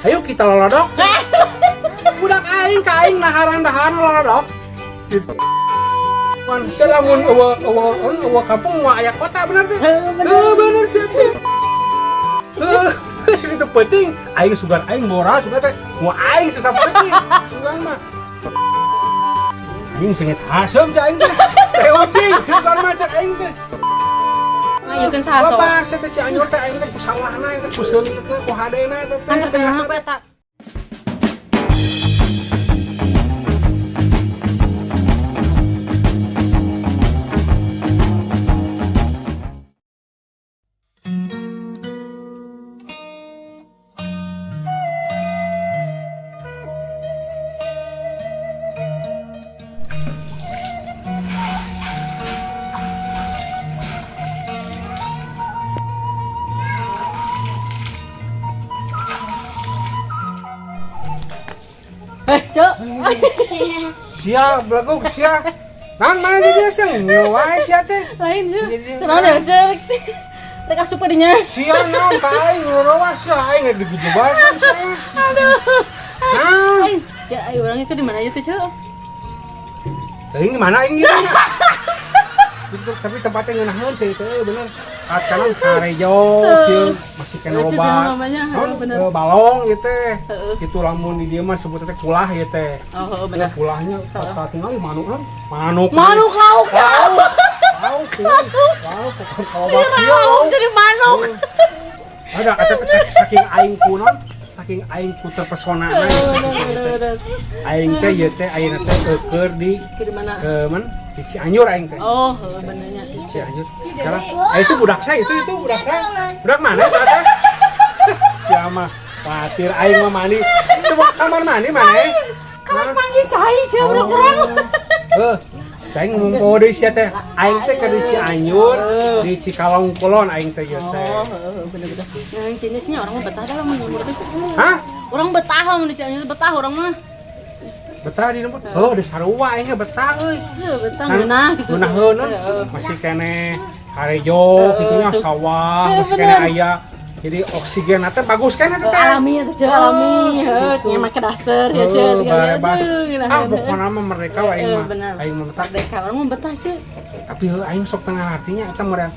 Ayo kita lolodok. Budak aing ka aing naharan-daharan lolodok. Gitu. Mun sia lamun eueuh eueuh eueuh kampung moal aya kota, bener teh? Heuh, bener. Heuh, bener sia teh. Heuh, segitu penting aing sugan aing boral sugan teh mau aing susah penting sugan mah. Anjing, seungit haseum cek aing teh. Teh ucing sugan mah cek aing teh. Ngayukeun saha sok? Lebar sia teh Cianjur teh, aing teh ku sawahna teh, ku seungitna, ku hadena teh teh. Kan terkenal apa eta? Eh, Cok. Sia beleguk sia. Naon mana di dia seng wae sia teh. Lain, Cok. Senang deh, Cok. Rek asup ka dinya. Sia naon ka aing ngureuwas sia, aing rek digejebarkeun sia. Aduh. Naon? Aing, Cok, ayo urang itu di mana aja tuh, Cok? Teuing di mana aing ieu? Itu, tapi tempatnya ngeunaheun sih itu bener. Kanan karejo kieu masih kena Lucu loba. tuh namanya, Naon, bener. Balong ieu teh. Itu lamun di dieu mah sebutnya teh kulah ieu teh. Oh, bener. Kulahnya kata tinggal manuk naon? Manuk. Manuk lauk, Cok. Lauk. Lauk tinggal. Lauk kalau Lauk lauk. jadi manuk. Ada eta teh saking aing ku naon? Saking aing ku terpesona. Bener, bener. Aing teh ieu teh ayeuna teh keur di Ke di mana? Man di Cianjur aing teh. Oh, heuh, benernya. Di Cianjur. Salah. Ah, itu budak saya, itu budak saya. Budak mana itu teh? Siapa? Khawatir aing mah mandi. Itu bukan kamar mandi mana? Kamar panggil cai, Cok, budak urang. Heuh. Aing ngomong poho deui sia teh. Aing teh keur di Cianjur, di Cikalong Kulon aing teh ieu teh. Oh, heuh, bener bener. Nah, cina cina orang mah betah dah lamun lembur teh. Hah? Orang betah lamun di Cianjur, betah orang mah. Betah di lembur? Oh, di sarua aing ge betah euy. Heuh, betah ngeunah gitu. Ngeunaheun Heeh. masih keneh harejo kitu nya, sawah Heuh, masih keneh bener. aya. Jadi oksigen teh bagus kan eta teh. Alami eta, Ceu, alami. Heuh, nya make daster ya, Ceu. Heuh, barebas. Aduh, Ah, pokokna mah merdeka we aing Heuh, mah. bener. Aing mah betah. Merdeka, orang mah betah, Ceu. Tapi heuh, aing sok tengah artinya eta meureun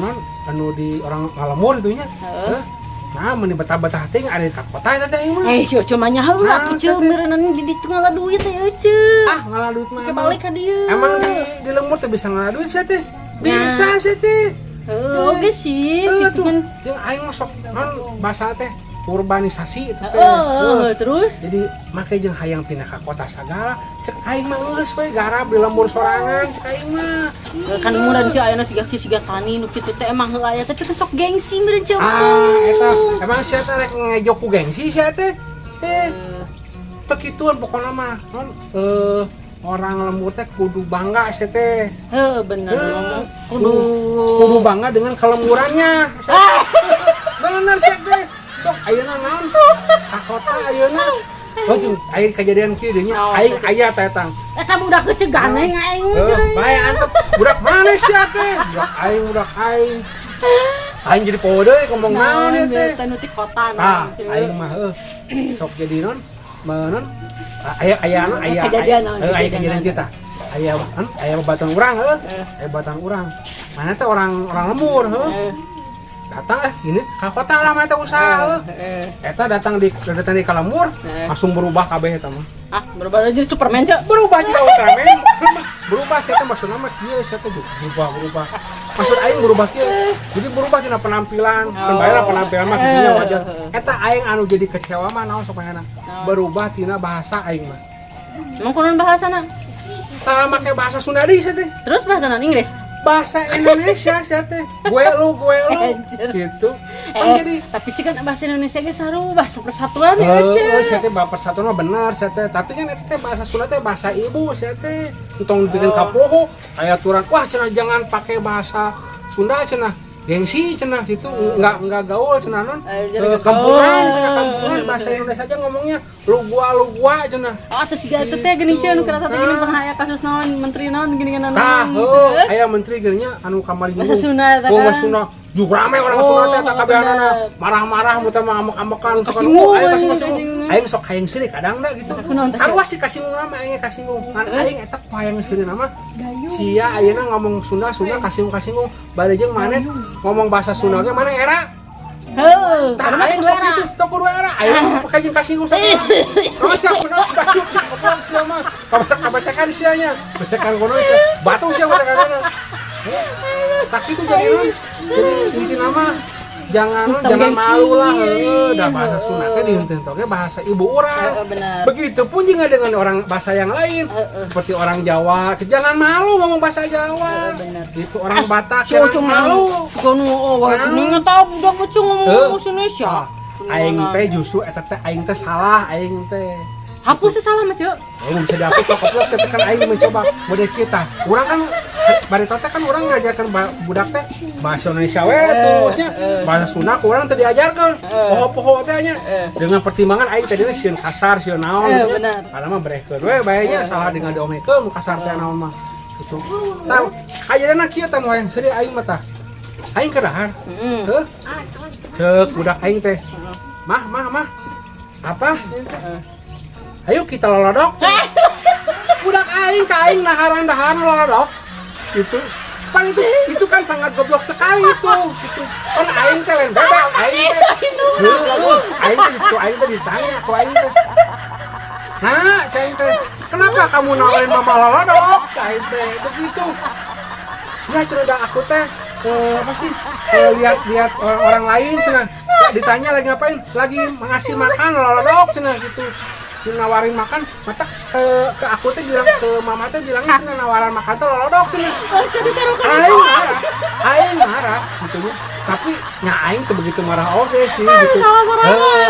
non anu di orang ngalemur itu nya. Heuh. Nah, mun betah-betah teh ada di kota eta teh aing mah. Eh, si Oce mah nya heula Nah, atuh, Ceu, teh. meureunnan di ditu ngala duit teh, Ceu. Ah, ngalah duit mah. Ke balik ka dieu. Emang di lembur teh bisa ngalah duit sia teh? Bisa sia teh. Heuh, oge sih, Heuh, gitu tuh. kan. Jeung aing mah sok non bahasa teh urbanisasi itu teh. Heeh, terus Jadi make jeung hayang pindah ka kota sagala, cek aing mah geus we garap di lembur sorangan cek aing mah. Kan murah Ceu, ayeuna siga kieu siga tani nu kitu teh emang heula aya, tapi sok gengsi meureun, Ceu. Ah, eta emang sia teh rek ngejo ku gengsi sia teh. Eh, teu kituan pokona mah. Non orang lembur teh kudu bangga sia teh. Heuh, bener. Heuh, Kudu kudu bangga dengan kelemburannya. Sia teh. Bener sia teh. Sok ayeuna naon? Ka kota ayeuna. Oh, jeung aing kejadian kieu deui nya. Oh, Aing aya teh tang. Eta budak kecil ganeng aing. Heuh, bae antep budak mana sia teh? Budak aing, budak aing. Aing jadi poho deui ngomong naon ieu teh. Teh nu ti kota Tah, naon, Ceu. aing mah heuh. Sok jadi non non aya aya anu aya Kejadian naon, aya kejadian kejadian naon. kita. Aya kan aya babaturan urang heuh. Eh. Aya babaturan urang. Mana teh orang orang lembur heuh. Eh, Datang ini ka kota lah mana teh usaha heuh. eh. Eta datang di ka lembur Eh. langsung berubah kabeh eta mah. Ah, berubah jadi Superman, Ceu. Berubah juga Ultraman. Berubah saya teh maksudna mah kieu sia teh juga berubah berubah. Maksud aing berubah kieu. Jadi berubah tina penampilan. Kan bae lah penampilan mah kitu nya wajar. Eta aing anu jadi kecewa mah naon sok manehna. Berubah tina bahasa aing mah. Emang kunaon bahasana? Tara make bahasa Sunda deui sia teh. Terus bahasa naon, Inggris? Bahasa Indonesia sia teh. Gue lu, gue lu Anjir. gitu. Kan Eh, jadi tapi cik kan bahasa Indonesia ge saru bahasa persatuan ya, Heeh, Ceu. sia teh bahasa persatuan mah bener sia teh. Tapi kan eta teh bahasa Sunda teh bahasa ibu sia teh. Entong dibikin kapoho, aya aturan. Wah, cenah jangan pakai bahasa Sunda cenah. Gengsi cenah gitu, enggak gaul cenah non. Eh, jadi nggak Kampungan gaul. cenah, kampungan bahasa Indonesia aja ngomongnya lu gua cenah. Oh, atuh siga eta teh geuning, Ceu, nu kerasa teh geuning pernah aya kasus naon menteri naon geuning naon. Tah, gitu. heuh, aya menteri geuning anu kamari Bahasa Sunda eta Oh, kan. bahasa Sunda. Juga rame orang Sunda teh eta kabehanana. Marah-marah mun teh mah ambek-ambekan sok Kasinggung, aing aing, kasinggung. kasinggung. Aing sok hayang seuri kadang da gitu. Kunaon teh? Sarua sih kasinggung mah aing kasinggung. Ngan aing eta ku hayang seuri mah sia ayeuna ngomong Sunda Sunda kasinggung-kasinggung bari jeung maneh ngomong bahasa Sunda ge maneh era. Heuh, Tah aing sok gitu, teu kudu era. Aing pakai jeung kasinggung saja. Oh sia kunaon batu goblok sia mah. Kabasak kabasakan sia nya. Besekan kono sia. Batu sia besekanana. Tak itu jadi non. Jadi intina mah jangan non, Tong jangan gengsi. Malu lah heuh, da bahasa Sunda teh dihenteu oge bahasa ibu urang. Heeh, bener. Begitupun juga dengan orang bahasa yang lain seperti orang Jawa, jangan malu ngomong bahasa Jawa. Heeh, bener. Gitu orang Batak jangan Cuma malu. Suka nu oh, wah, Naon? ini tahu budak kecil ngomong Heuh. bahasa Indonesia. Ah, aing teh justru eta teh aing teh salah aing teh. Hapus sih salah mah, Cuk. Aing bisa dihapus kok goblok saya kan aing mencoba model kita. Urang kan bari teh kan urang ngajarkan budak teh bahasa Indonesia we terusnya bahasa Sunda ku urang teu diajarkeun. Poho-poho teh nya. Dengan pertimbangan aing tadina sieun kasar sieun naon gitu nya. Karena mah brehkeun we bae nya salah dengan diomekeun mu kasar teh naon mah. Gitu. Tah ayeuna kieu teh moal sedih aing mah tah. Aing ke dahar. Heuh. Ceuk budak aing teh. Mah, mah, mah. Apa? Ayo kita lolodok. Budak aing ka aing naharan daharan lolodok. Gitu. Kan itu kan sangat goblok sekali itu gitu. Kan aing teh lain bebek aing teh. Heuh, aing teh itu aing teh ditanya ku aing teh. Nah, cai aing teh, kenapa kamu nawarin mama lolodok? Cai aing teh begitu. Ya cenah aku teh apa sih lihat-lihat orang lain cenah ditanya lagi ngapain, lagi ngasih makan lolodok cenah gitu, dinawarin makan mata ke aku teh bilang ke mama teh bilangnya cenah nawaran makan teh lolodok cenah. Oh, jadi seru kan. Aing marah, aing marah gitu nya, tapi nya aing teu begitu marah oge sih gitu. Salah-salah.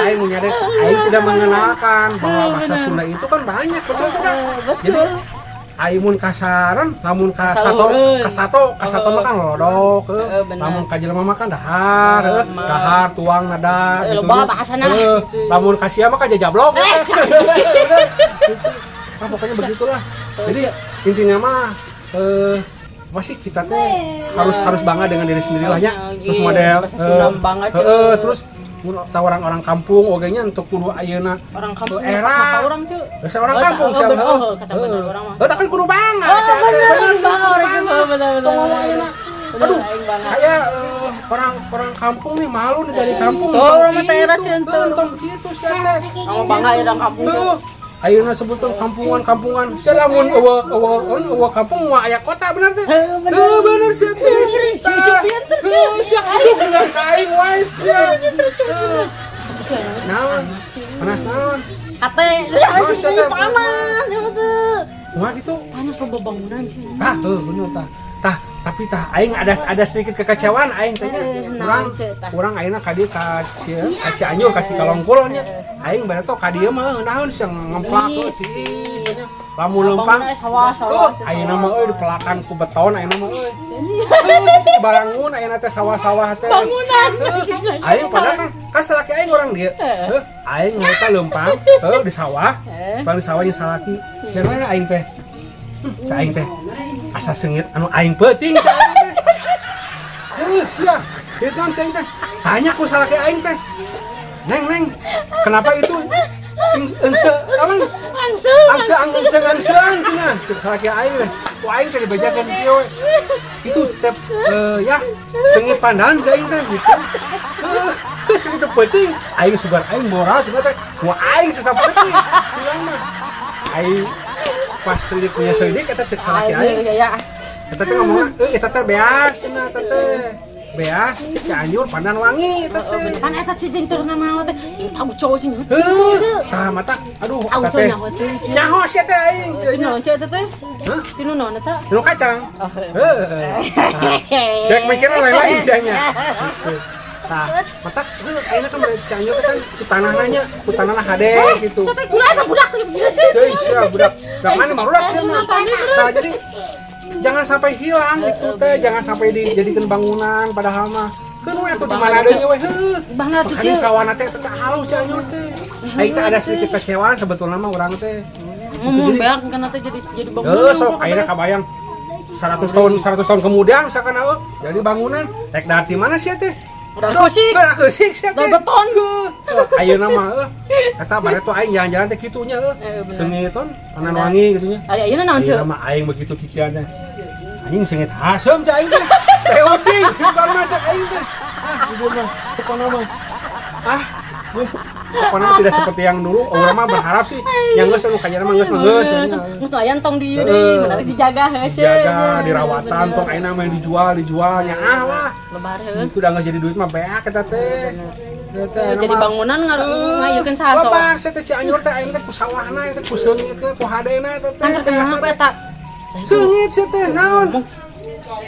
Aing menyadari aing tidak mengenalkan bahwa bahasa Sunda itu kan banyak, betul tidak? Betul. Jadi aing mun kasaran lamun ka sato Kasalureun. Ka sato ka sato mah kan lolodok heuh. Bener. Lamun ka jelema mah kan dahar heuh. Mah. Dahar tuang nada gitu loba nya. bahasana lah, Heuh, gitu. Lamun ka sia mah kan jajablok. Gitu. Nah, pokoknya begitulah. Jadi intinya mah apa sih, kita teh harus harus bangga dengan diri sendiri lah nya. Oh, Terus iya. model Bahasa Sunda bangga, Cek. Heeh, terus mun tahu orang-orang kampung oge nya untuk kudu ayeuna Orang kampung era. Kata orang, Cuk. Biasa orang Oh, kampung oh, siapa? bener, oh, kata bener orang mah. Oh, tak kan kudu bangga. Oh, Siapa teh? bener, Bener, bangga kudu orang itu, bangga. bener, bener, Tong ngomong bener. ayeuna. Bener, Aduh, aing bangga. saya orang orang kampung nih malu nih dari kampung. Tuh, Tong orang mah teh era gitu. cenah. Tuh, tong gitu sia teh. Kamu bangga ya orang kampung, Cuk. Tuh. Ayeuna sebutkeun kampungan-kampungan. Sia lamun eueuh eueuh eueuh kampung mah aya kota bener teh. Heuh, bener. Heuh, bener sia teh. Si Ucup pinter, Cuk. Heuh, sia aduh dengan ka aing wae sia. Heuh. Naon? Panas naon? Kate, ya Oh, sih sia teh. panas, ya betul. Kumaha gitu? Panas loba bangunan sih. Ah, heuh bener tah. Tah, tapi tah aing ada sedikit kekecewaan aing teh nya. Eh, Urang naon, Cek, tah? Urang ayeuna ka dieu ka Cianjur ka Cikalongkulon nya. Aing bade ka dieu mah naon sih ngemplak Ih, heuh tiis nya. Lamun leumpang Bangunan sawah, sawah, Oh, sawah. ayeuna mah euy dipelakan ku beton ayeuna mah euy. Heuh, sakitu dibarangun ayeuna teh sawah-sawah teh. Bangunan. Heuh, aing padahal kan kan salaki aing orang dieu. Heuh, aing ngeta leumpang heuh di sawah. Pang di sawah jeung salaki. Kieu we aing teh. Cak aing teh asa seungit anu aing peuting cak aing teh. Heuh, sia. Kieu naon cak aing teh? Tanya ku salaki aing teh. Neng, neng, kenapa itu engse apa? Langsung. Angse angse angsean cenah cek salaki aing teh. Ku aing teh dibejakeun kieu we. Itu step ya seungit pandan cak aing teh gitu. Heuh, seungit peuting aing sugan aing moral sugan teh. Ku aing sesa peuting silang mah. Aing pas selidik punya selidik eta cek salaki aing. Ya. Eta teh ngomongna, euy eta teh beas cenah eta teh. Beas Cianjur Pandan Wangi eta teh. Kan eta cicing turun naon teh. Ieu tahu cowok cing. Heuh, tah mata aduh Tahu eta cowok teh. nyaho teh. Nyaho sia teh aing. Tinu naon cek eta teh? Hah? Tinu naon eta? Tinu kacang. Oh. Heeh. Saya mikirnya lain-lain sih nya. Gitu. Tah, mata heuh ayeuna kan dari Cianjur teh kan ku tanahna nya, ku tanahna hade gitu. Sampai gula eta budak teh gila cek. Deui sia budak. Budak mana barudak sia mah. Tah jadi jangan sampai hilang gitu teh, jangan sampai dijadikan bangunan padahal mah keun we atuh di mana deui we heuh. Bangga tuh, Makanya Ceu. sawana teh teteh halus Cianjur teh. Aing teh ada sedikit kecewaan sebetulnya mah urang teh. Ngomong beak kan teh jadi bangunan. Heuh sok ayeuna kabayang. 100 tahun, 100 tahun kemudian misalkan heuh, jadi bangunan rek dahar di mana sih teh? Udah keusik. Udah keusik sia teh. Udah beton. Heuh. Ayeuna mah heuh. Eta bareto aing jalan-jalan teh kitu nya heuh. Eh, bener. Seungit ton, panan wangi gitu nya. Ari ayeuna naon, Ceu? Ayeuna mah aing begitu kikian teh. Anjing, seungit haseum cek aing teh. Teh ucing, bukan mah cek aing teh. Ah, ibu mah, pokoknya mah. Ah, geus. Pokoknya mah tidak seperti yang dulu. Urang mah berharap sih yang geus anu kayana mah geus mah geus. Geus nu aya tong di ieu Heeh. deui, menarik dijaga heuh, Ceu. Dijaga, dirawatan, tong ayeuna mah yang dijual, dijualnya ah lah. Lebar heuh. Itu udah nggak jadi duit mah beak eta teh. Eta teh Jadi bangunan ngayeukeun saha sok. Lebar saya teh Cianjur teh ayeuna teh ku sawahna eta ku seungit teh ku hadena eta teh. Kan terkenal apa eta? Seungit sia teh naon?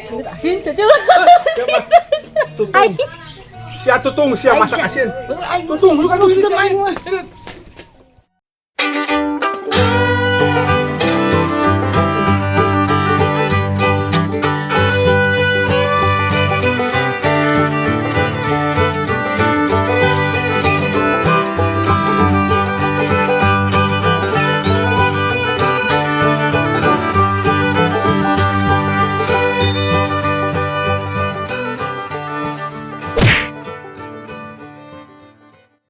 Seungit asin, Ceu. Coba. Tutung. Sia tutung sia masak asin. Tutung lu kan Tutung aing. aing mah.